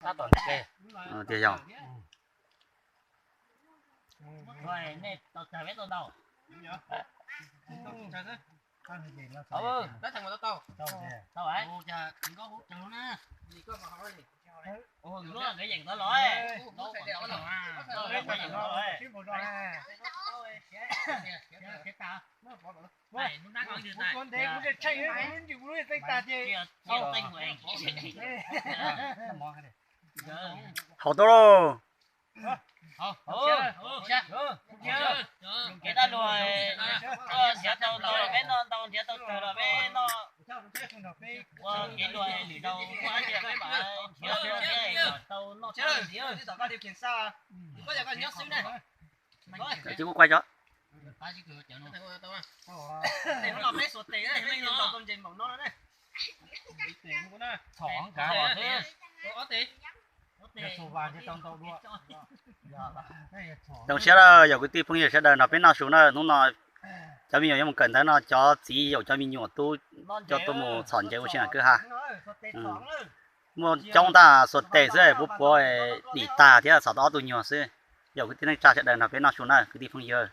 Tab tom ntse. Tiag yog. Haus tau lauj. Kev dab luag, nrhiav tau ntau los peb noj ntau, nrhiav tau tsawg los peb noj. Ua kev luag lwm zaus muaj dab tsi peb mam nrhiav kom tau noj tau nrhiav. Tsis kuj quay tso. Zoo siab lawm yog kwv tij phooj ywg sawv daws nrog peb noj su na. Hnub no cov me nyuam yuav mus kawm ntawv no, cov txiv yaum cov me nyuam tub coj tuaj mus txhom ntses ua si kwj ha. Muaj coob ntag, xuas tes xwb puv puav dim tag thiab, txhom tau ob tug nyuag xwb. Yog kwv tij neej tsa sawv daws nrog peb noj su na kwv tij phooj ywg.